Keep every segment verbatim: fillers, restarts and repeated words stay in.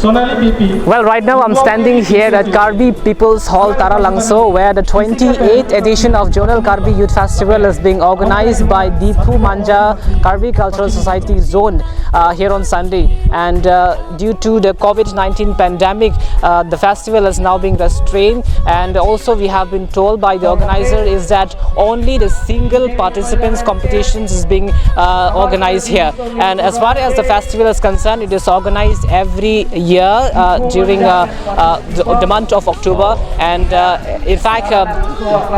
Sonali B P. Well, right now I'm standing here at Karbi People's Hall, Taralangso, where the twenty-eighth edition of Zonal Karbi Youth Festival is being organized by Diphu Manja Karbi Cultural Society Zone, uh, here on Sunday. And, uh, due to the COVID nineteen pandemic, uh, the festival is now being restrained, and also we have been told by the organizer is that only the single participants competitions is being, uh, organized here. And as far as the festival is concerned, it is organized every year, uh, during, uh, uh, the, the month of October. And, uh, in fact, uh,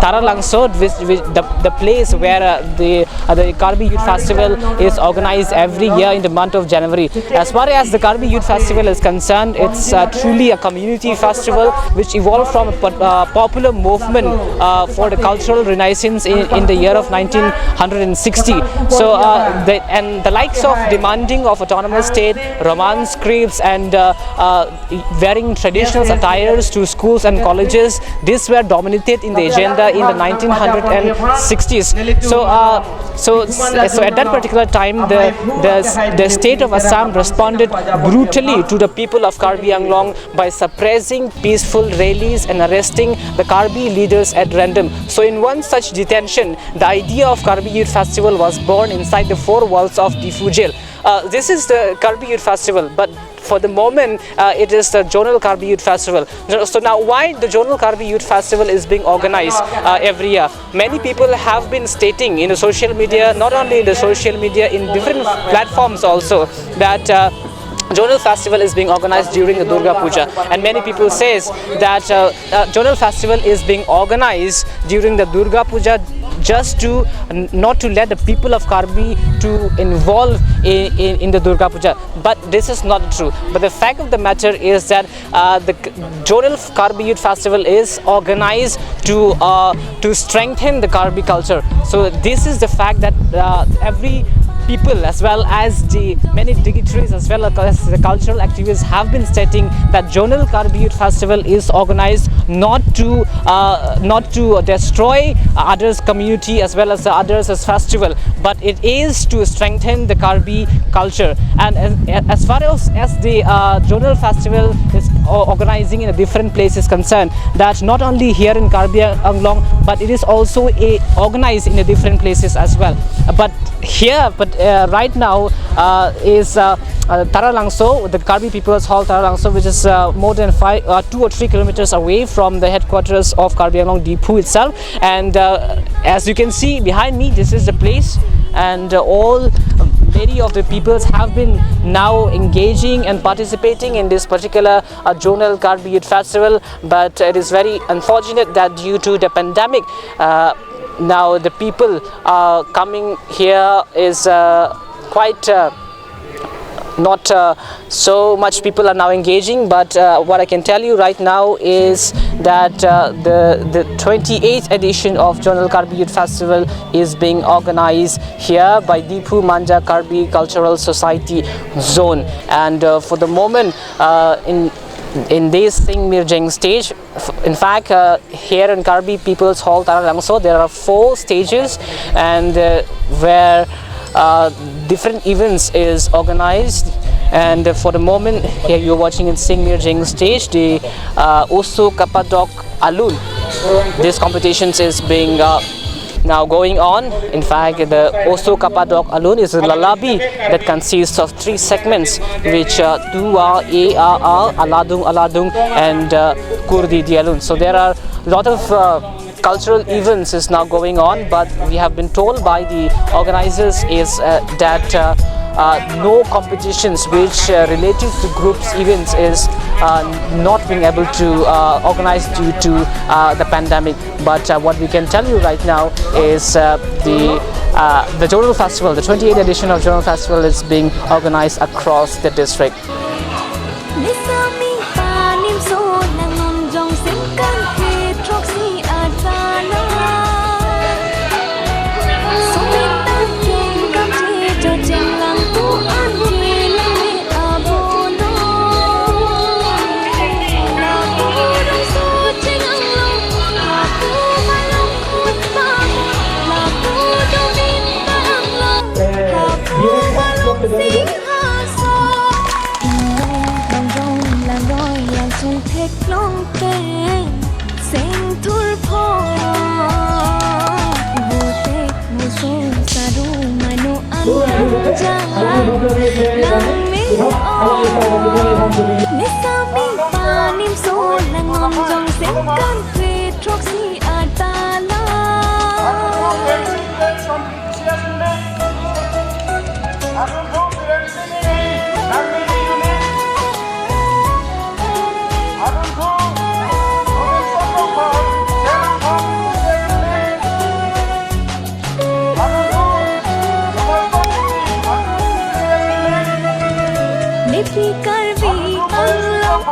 Taralangso, which, which the, the place where, uh, the, uh, the Karbi Youth Festival is organized every year in the month of January. As far as the Karbi Youth Festival is concerned, it's, uh, truly a community festival which evolved from a po-, uh, popular movement, uh, for the cultural renaissance in, in the year of nineteen sixty. So, uh, the, and the likes of demanding of autonomous state, Roman scripts, and, uh, uh, wearing traditional attires to schools and colleges, these were dominated in the agenda in the nineteen sixties. So, uh, so, so at that particular time, the, the, the state of Assam responded brutally to the people of Karbi Anglong by suppressing peaceful rallies and arresting the Karbi leaders at random. So in one such detention, the idea of Karbi Youth Festival was born inside the four walls of Diphu Jail. Uh, this is the Karbi Youth Festival, but for the moment, uh, it is the Zonal Karbi Youth Festival. So, so now, why the Zonal Karbi Youth Festival is being organized, uh, every year? Many people have been stating in the social media, not only in the social media, in different platforms also, that, uh, Zonal Festival is being organized during the Durga Puja, and many people says that, uh, uh, Zonal Festival is being organized during the Durga Puja just to n-, not to let the people of Karbi to involve in, in, in the Durga Puja. But this is not true. But the fact of the matter is that, uh, the K-, Zonal Karbi Youth Festival is organized to, uh, to strengthen the Karbi culture. So this is the fact that, uh, every people, as well as the many dignitaries, as well as the cultural activists, have been stating that Zonal Karbi Youth Festival is organized not to, uh, not to destroy others' community as well as the others' as festival, but it is to strengthen the Karbi culture. And as, as far as, as the, uh, Zonal Festival is o-, organizing in a different place is concerned, that not only here in Karbi Anglong, but it is also a, organized in a different places as well. But here, but, uh, right now, uh, is, uh, uh, Taralangso, the Karbi People's Hall Taralangso, which is, uh, more than five, uh, two or three kilometers away from the headquarters of Karbi Anglong Diphu itself. And, uh, as you can see behind me, this is the place, and, uh, all, uh, many of the peoples have been now engaging and participating in this particular, uh, Zonal Karbi Youth Festival. But it is very unfortunate that due to the pandemic, uh, now the people, uh, coming here is, uh, quite, uh, not, uh, so much people are now engaging, but, uh, what I can tell you right now is that, uh, the, the twenty-eighth edition of Zonal Karbi Youth Festival is being organized here by Diphu Manja Karbi Cultural Society Zone. And, uh, for the moment, uh, in, in this Sing Mirjeng stage, f-, in fact, uh, here in Karbi People's Hall Taralangso, there are four stages, and, uh, where, uh, different events is organized. And for the moment, here you're watching in Sing Mirjeng stage, the, uh, Oso Kapadok Alun. This competitions is being, uh, now going on. In fact, the Oso Kapadok Alun is a lullaby that consists of three segments, which, uh, two are A R R, Aladung Aladung, and, uh, Kurdi Dialun. So there are a lot of, uh, cultural events is now going on, but we have been told by the organizers is, uh, that, uh, uh, no competitions which, uh, related to groups events is, uh, not being able to, uh, organize due to, uh, the pandemic. But, uh, what we can tell you right now is, uh, the, uh, the Zonal Festival, the twenty-eighth edition of Zonal Festival is being organized across the district. Nisami panim so nanun jong singkan ke throksi atana. Sumit tangking kapri jojeng langtu an ke lele abono. Lapu rong so chengang long, lapu malong kut mamo, lapu domin Nisami panim so langon jongsen kan kwe throksi adala. Nepi Karbi Anglong,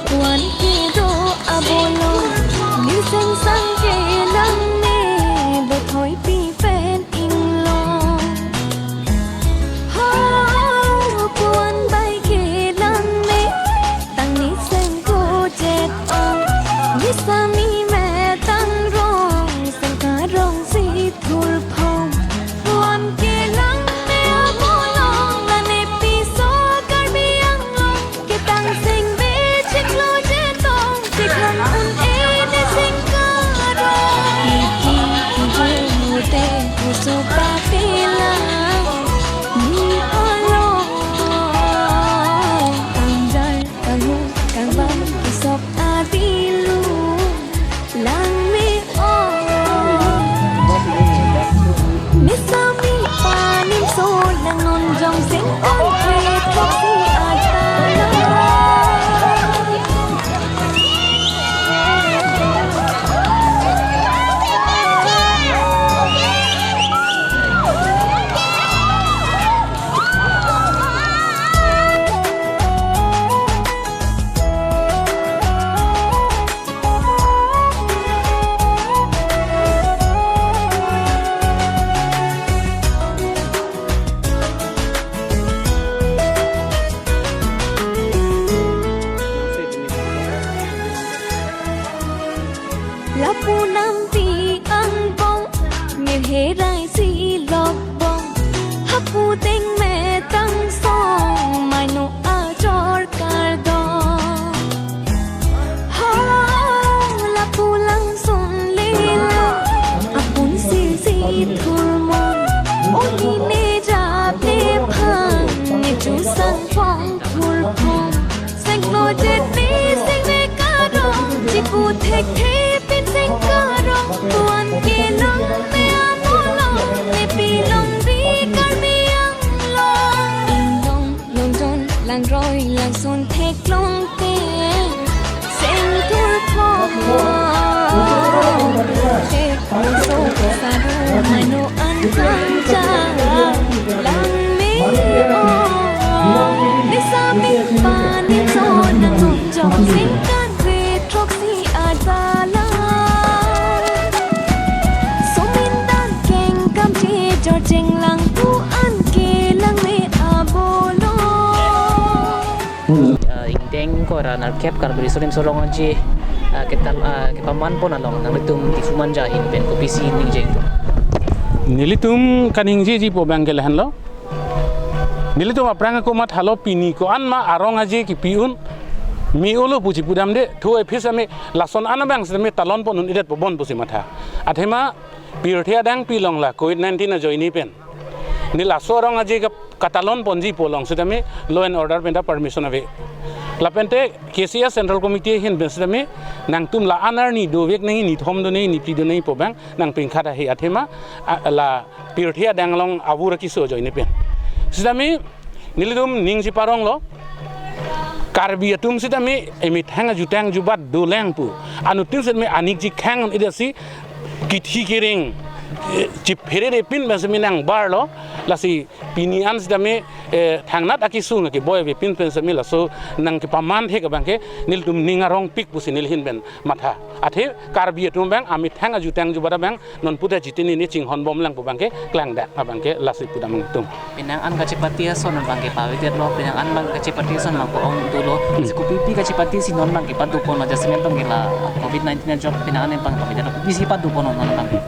puan kedo abolo, niseng sang kelang ne, bethoi pi pen inglong. Ho, puan bai kelang ne, tang niseng ko jet ong, nisami me tang rong, seng karong si thurphong. Puan kelang ne abolong, la nepi so Karbi Anglong, ketang seng be chiklo jetong, chiklo un-e ne seng karong. Iki ije mute puso papelang, ni along, tangjar kanghu kangban kisok adilu. Lang me o. Nisami panim so langon jongsen kan kwe throksi adala. Lapu nampi angbong, nirherai si lokbong, hapu deng me tang song, maino ajor kardom. Ho, lapu langsun lela, apun sisi thurmon, oni ne jap ne phang, ne chusang phong thurphong. Seng lo jet ne seng ne karong, chipu thekthe pin seng karong, puan kelang ne abolong, ne pilong di Karbi Anglong. Inglong longjon langroi langsun theklong te, seng thurphong. Te puso saru maino an kangja, lang me o. Nisami panim so langon jongsen kan kwe throksi adala. Somin dan kengkam chejor chenglang, puan kelang me abolong. Eh, ingdeng ingkoi ra nerkep Karbi Riso Nimso Rong Aje, eh, ketal, eh, kepaman pon along nanglitum Diphu Manja ahin pen kopisi ningje? Nelitum kaningjeji pu abang ke lahenlo. Nelitum aphrang ako mathalo, pini ko-an ma arong aje kipi un, me-olo pusi pudamde, thu ephis ame lason an abang sitame talon pon un-edet pu bon pusi matha. Athema pirthe adang pi along la covid nineteen ajoine pen, ne laso arong aje ka-, katalon ponji pu along sitame law and order pen ta permission ave. Lapente K C S Central Committee ahin pen sitame nangtum la-an arni dovek nangji, nithom do nangji, niphli do nangji pu abang nangpingkhat ahe, athema, a, la pirthe adang along avur akeso ajoine pen. Sitame nelitum ningje paronglo, Karbi atum sitame emethang ajutang jubat dolang pu. Anuttin sitame anikji khang un-edet si kithi kereng, eh, chipherere pin pen sitame nangbarlo. Lasi pini an sitame, eh, thangnat akesung akeboi ave pin pen sitame laso nangkepaman thek abang ke nelitum ning arongpik pusi neli ahin pen matha. Athe Karbi atum abang amethang ajutang jubat abang non puta jitini ni chinghon bomlang pu abang ke klangdak abang ke lasi pudam nangtum. Penang an kachepate ason abang ke pavedetlo, penang an abang kachepate ason abang ko-ong dolo. Hmm. Si kopipi kachepate si non abang ke pado ponlo, jasemet abang ke la covid nineteen ajok penang an abang pavedetlo, kopisi pado ponlo non abang ke?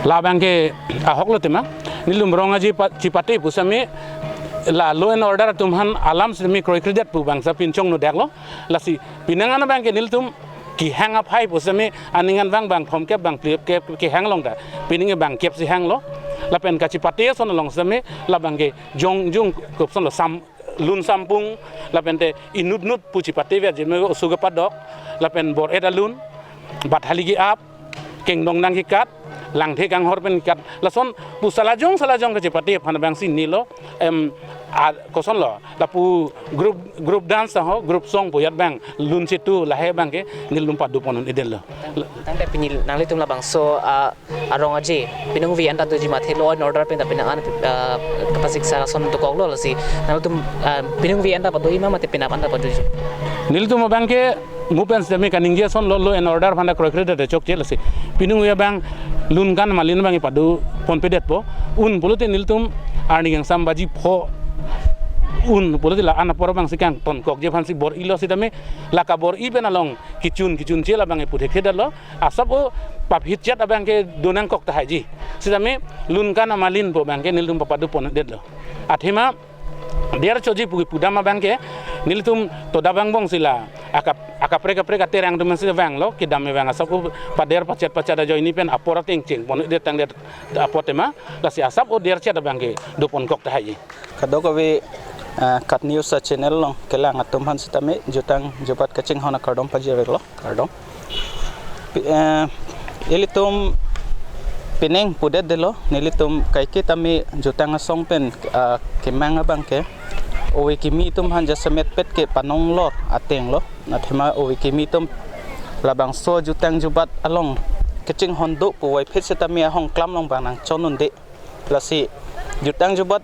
La abang ke ahoklo tema. Nelitum rong aje pa-, chepate pu sitame la law and order atum aphan alam sitame kroikredet pu abang sa pinchong nodaklo. Lasi penang an abang ke nelitum kehang aphai pu sitame aning an bang bang thomkep bang phlikep kehang long ta, pining bangkep si hanglo. Lapen kachepate ason along sitame la abang ke jongjung kopsonlo, sam Lun Sampung, lapente inutnut pu chipate via jeme oso kepadok, lapen bor-et alun, bathali ke-ap, kengdong nang kekat, langthe kanghor pen kat, lason pu salajong salajong kachipate aphan abang si nilo, em, a, kosonlo, lapu group, group dance ho, group song pu ajat abang, lun chitu lahai abang ke, nelitum padu pon-un-edetlo. Tangte pini nanglitum labangso, ah, arong aje, piningvi anta doji mathe law and order pen ta penang an, ah, kapasik sa son dokoklo lasi. Nanglitum, ah, piningvi anta padu-i ma mate penap anta paduji? Nelitum abang ke mu pen sitame kaningje asonlo, law and order aphan ta kroikre ta chokche lasi. Piningvi abang lun kan malin abang padu ponpedetpo. Un pulote nelitum arni kangsam baji pho un pulote la-an apor abang si kangtonkokji aphan si bor-ilo sitame la kabor-i pen along kichun kichunche labang ke puthekthe detlo. Asap o paphitchet abang ke donangkok tahaiji. Sitame lun kan amalin pu abang ke nelitum papadu pon-edetlo. Athema der choji pu pudam abang ke nelitum toda bang bong sila akap, akaprek kaprek aterang atum si vanglo, kedam me vang asap o pader pachet pachet ajoine pen apor ateng cheng pon-edet tangdet apot tema, lasi asap o derchet abang ke doponkok tahaiji. Kadokave, ah, KAT News a-channel along kelang atum aphan sitame jutang jubat kachinghon akardom pajirlo, kardom. Pi-, eh, ilitum pining pudetdetlo, nelitum kaike tame jutang asong pen, ah, kemang abang ke, ove kimi atum aphan jasemetpet ke panonglor atenglo, athema ove kimi atum labangso jutang jubat along kachinghon do puvoiphit sitame ahongklam along abang nangchon-un-e. Lasi jutang jubat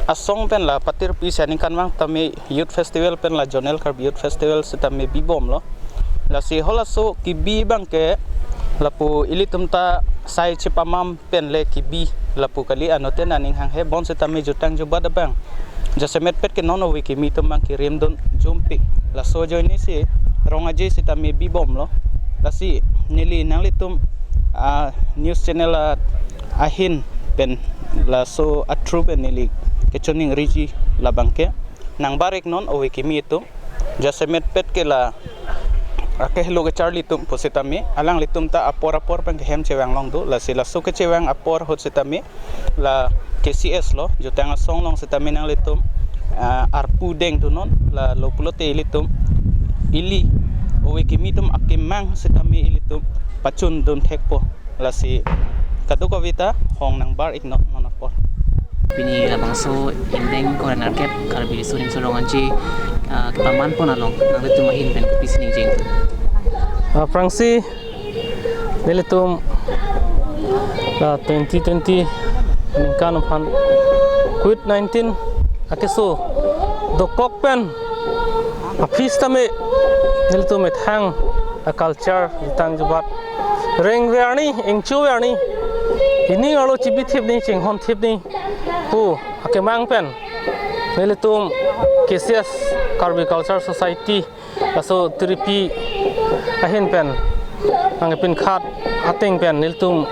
asong pen la patirpi si aningkanvang tame youth festival pen la Zonal Karbi Youth Festival sitame bibomlo. Lasi halaso kebi abang ke lapu ilitum ta sai chepamam pen le kebi lapu kali, anote aning hanghe bonsitame jutang jubat abang jasemetpet ke non ove kimi atum abang ke rimdun jumpik. Laso ajoine si rong aje sitame bibomlo. Lasi neli nanglitum, ah, news channel, ah, ahin pen laso a-through pen neli kechoningriji labang ke nangbar-iknon ove kimi atum, jasemetpet ke la akehelo kacharli atum pusitame alanglitum ta apor apor pen kehem chevang long do, lasi laso kechevang apor ahut sitame la K C S lo, jutang asong along sitame nanglitum, ah, arpu dengdunnon, la lo pulote ilitum ili ove kimi atum akemang sitame ilitum pachundun thekpo. Lasi kadokave ta hong nangbar-iknon non apor. Pini labangso ingdeng ingkoi ra nerkep Karbi Riso Nimso Rong Aje, ah, kepaman pon along nanglitum ahin pen kopisi ningje? Aphrangsi nelitum, ah, twenty twenty ningkan aphan covid nineteen akeso dokok pen aphi sitame nelitum methang a-culture jutang jubat rengre arni, ingchoi arni, ining arlo chibithipni, chinghonthipni pu akemang pen nelitum K C S, Karbi Culture Society, laso tiripi ahin pen nangpinkhat ateng pen nelitum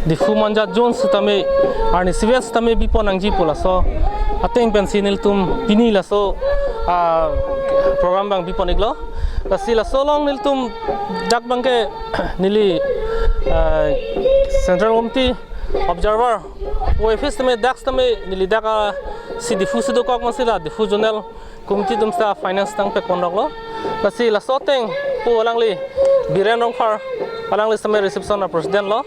Diphu Manja Jones sitame arni sivet sitame bipon nangji pu laso ateng pensi nelitum pini laso, ah, program abang bipon-iklo. Lasi laso along nelitum dak abang ke neli, ah, Central Committee observer pu office tame dak tame neli dak, ah, si Diphu si dokok amatsi la Diphu Zonal Committee atum sita finance nangpekpon doklo. Lasi laso ateng pu alangli Biren Rongphar, alangli sitame reception a-president lo.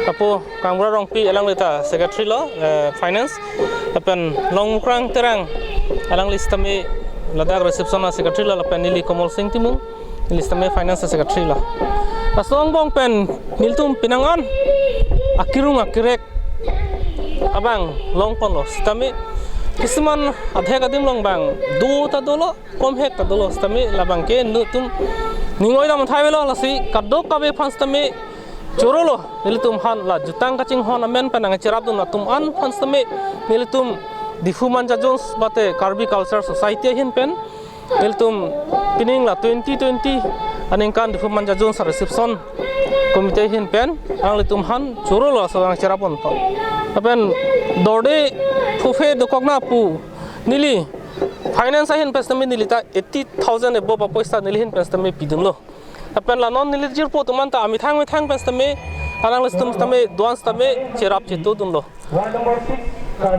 Lapu Kangbura Rongpi, alangli ta secretary lo, eh, finance. Lapen Longmukrang Terang, alangli sitame ladak reception a-secretary lo, lapen neli Komol Sing Timung, neli sitame finance a-secretary lo. Laso angbong pen nelitum penang an akirung akirek abang longponlo sitame kisuman adhek adim along abang do ta dolo, komhek ta dolo sitame labang ke nelitum ning oi dam thai avelo. Lasi kadokave aphan sitame chorolo, nelitum aphan la jutang kachinghon amen pen nangcherapdun atum an aphan sitame nelitum Diphu Manja Jones mate Karbi Culture Society ahin pen nelitum pining la twenty twenty aningkan Diphu Manja Jones a-reception committee ahin pen alanglitum aphan chorolo, laso nangcherapdunpo. Lapen dorde phuphe dokokna pu neli finance ahin pen sitame neli ta eighty thousand above apoisa neli ahin pen sitame pidunlo. Lapen la non neli jirpo atum an ta amethang methang pen sitame alanglitum sitame do-an sitame cherap chetodunlo. Ah,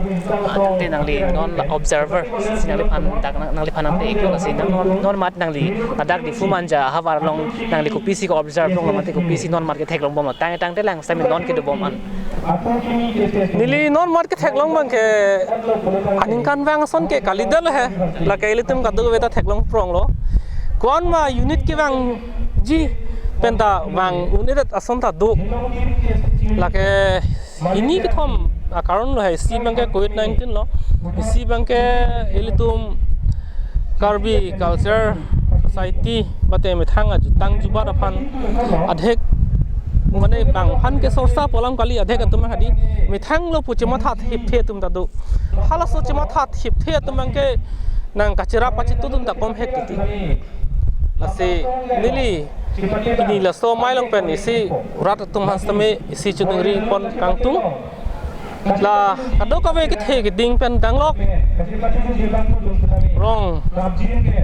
tangte nangli non la observer si nangliphan dak nang, nangliphan nangte iklo lasi nang non, non mat nangli ladak Diphu Manja ahavar along nangli kopisi ko-observe longlo mate kopisi non mat ketheklongbomlo, tang tangte lang sami non kedobom an. Neli non mat ketheklong abangke aningkanvang ason ke kalidetlo he. Lake ilitum kadokave ta theklong pronglo. Ko-an ma unit kevangji penta vang un-edet ason ta do. Lake hini kethom akaron lo he, isi abangke covid nineteen lo. Isi abangke ilitum Karbi Culture Society mate methang ajutang jubat aphan adhek mane bang aphan ke sorsa pu alam kali, adhek atum hadi methanglo pu chematha thipthe atum ta do. Halaso chematha thipthe atum abangke nang kacherap kachetudun ta komhek titi. Lasi neli pini laso amei along pen isi rat atum aphan sitame isi choningri pon kangtung. La kadokave kethe keding pen danglok. Rong.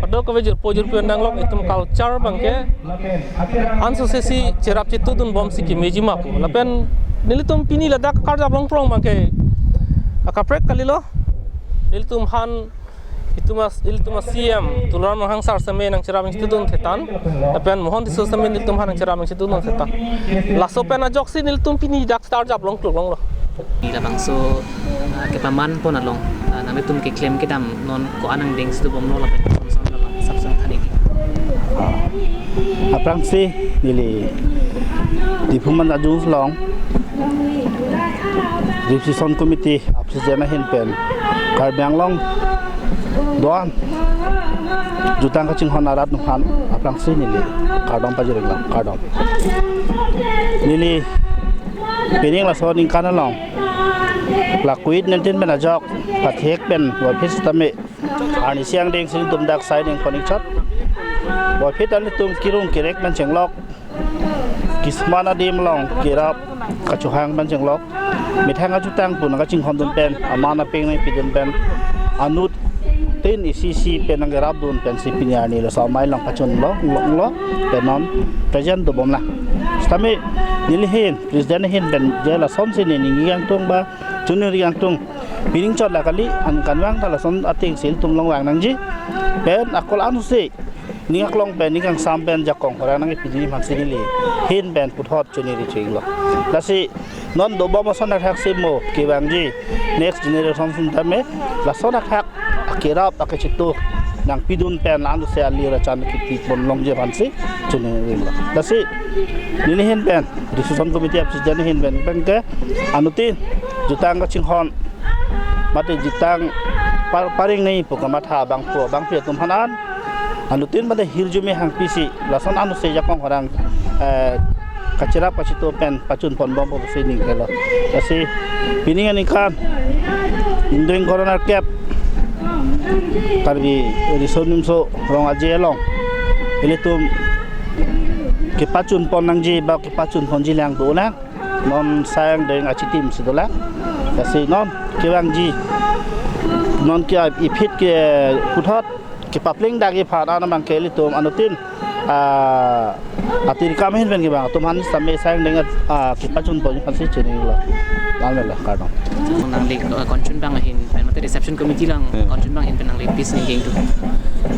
Kadokave jirpo jirpi pen danglok, itum culture abangke ansose si cherap chetudunbom si kemeji ma pu. Lapen nelitum pini ladak karjap longprong abangke akaprek kalilo. Nelitum aphan itum a, ilitum a C M Tuliram Ronghang sar sitame nangcherap nangchetudun thetan, lapen Mohon Tisso sitame nelitum aphan nangcherap nangchetudun thetan. Laso pen ajoksi nelitum pini dak karjap longklok longlo. Labangso, ah, kepaman pon along, ah, nanglitum keklem kedam non ko-an angdeng si dobomlo lapen koson koson labang sapsang than ik. Ah, aphrangsi neli Diphu Manja Zone along Reception Committee a-President ahin pen Karbi Anglong do-an jutang kachinghon arat atum aphan aphrangsi neli kardom pajirlo, kardom. Neli pining laso aningkan along la covid nineteen pen ajok pathek pen puvoiphit sitame arnisi angdeng si nelitum dak asai dengpon ik chot. Puvoiphit ta nelitum kerung kerek pen chenglok, kisman adim along kerap kachohang pen chenglok, methang ajutang pu nangkachinghondun pen, aman apeng nangpidun pen, anuttin isi isi pen nangkerapdun pensi pini arni laso amei along pachunlo, longlo, pen non present dobomlang. Sitame neli ahin, President ahin pen je lasonsi neli ningje kangtung ba choningri kangtung. Pining chot la kali, aningkanvang ta lason ateng si ilitum longvang nangji. Pen ako la-an si ning aklong pen, ning kangsam pen jakong khorang nangkepiji aphansi neli ahin pen puthot choningri chinglo. Lasi non dobom ason athak si mo kevangji next generation atum tame lason athak akerap akechetu nangpidun pen la-an si alir achan kipi pon longji aphansi choningri lo. Lasi neli ahin pen, Reception Committee a-President ahin pen, pen ke anuttin jutang kachinghon mate jutang par-, pareng nangji pu kamatha abangphu abangpi atum aphan an, anuttin mate hirjume hangpi si lason anut si jakong khorang, eh, kacherap kachetu pen pachun ponbompo pusi ning kelo. Lasi pining aningkan ingdeng kre-nerkep Karbi Riso Nimso Rong Aje along ilitum kepachun pon nangji ba kepachun ponji lang dolang. Non asai angdeng achitim si dolang. Lasi non kevangji, non ke iphit ke puthot kepapleng dakji aphan an abangke ilitum anuttin, ah, atir kam ahin pen kevang atum aphan sitame asai angdeng, ah, kepachun ponji aphansi choningri lo. Lamelo, kardom. Nangli, uh, konchun abang ahin pen mate reception committee along, hmm, konchun abang ahin pen nangli pi si ning kangtung?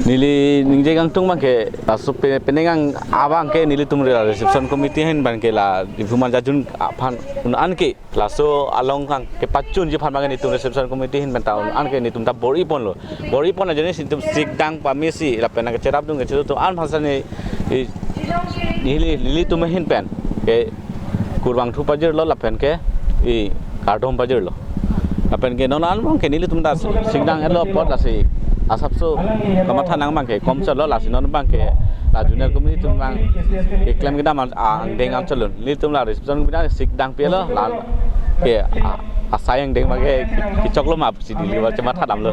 Neli ningje kangtung abangke, laso pe-, penang abangke nelitum la reception committee ahin abangke la Diphu Manja Zone aphan un-an ke laso along kang kepachunji aphan abangke nelitum reception committee ahin pen ta un-an ke nelitum ta bor-i ponlo. Bor-i pon ajoine si nelitum sikdang pamesi lapen nangkacherapdun kachetu atum an aphansi ne, i, neli, nelitum ahin pen ke kurvangthu pajirlo lapen ke i kardom pajirlo. Lapen ke non an abangke nelitum ta sikdang-etlo apot lasi asapso kamatha nang abangke komchotlo, lasi non abangke la junior committee atum abang keklem kedam an, angdeng an chotlo. Nelitum la reception committee sikdang pilo la ke, a, asai angdeng abangke kechoklo ma pusi neli ba chematha damlo.